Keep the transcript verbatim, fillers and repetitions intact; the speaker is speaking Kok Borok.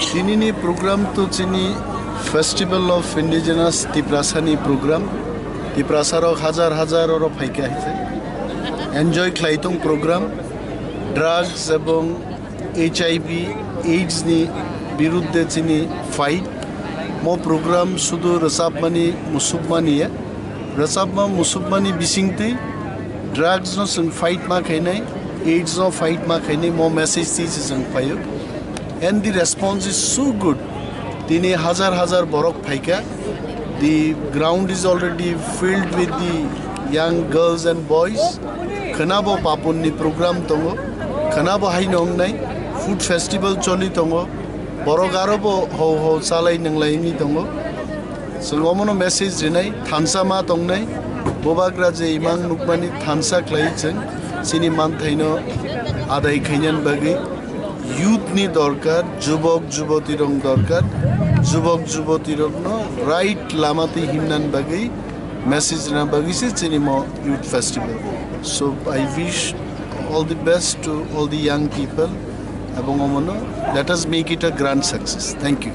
Tinini program to chini Festival of Indigenous Tiprasani program. Tiprasarok hajar hajar oro phaikha hai. Enjoy khlaitung program. Drugs ebong H I V AIDS ni birudde chini fight. Mo program sudu rwchapmani musukmani ya. Rwchapma musukmani bisingtwi drugs no chwng fight ma khainai, AIDS no fight ma khainai, mo message twi se chwng phaio. And the response is so good. Tini hajar hajar borok phaikha. The ground is already filled with the young girls and boys. Khwnabo Papun ni program tongo. Khwnabo haino wngnai. Food festival choli tongo. Borok aro bo ho ho chalai nwnglai wngwi tongo. Chwng omono message rinai, thansa ma tongnai, bubagra je imang nukmani thansa khlai chwng chini manthaino adai khainani bagwi youth ni dorkar, jubok juboti rok dorkar, jubok juboti rokno right lama twi himnani bagwi message rina bagwi se chini mo youth festival. So I wish all the best to all the young people, ebong omono let us make it a grand success. Thank you.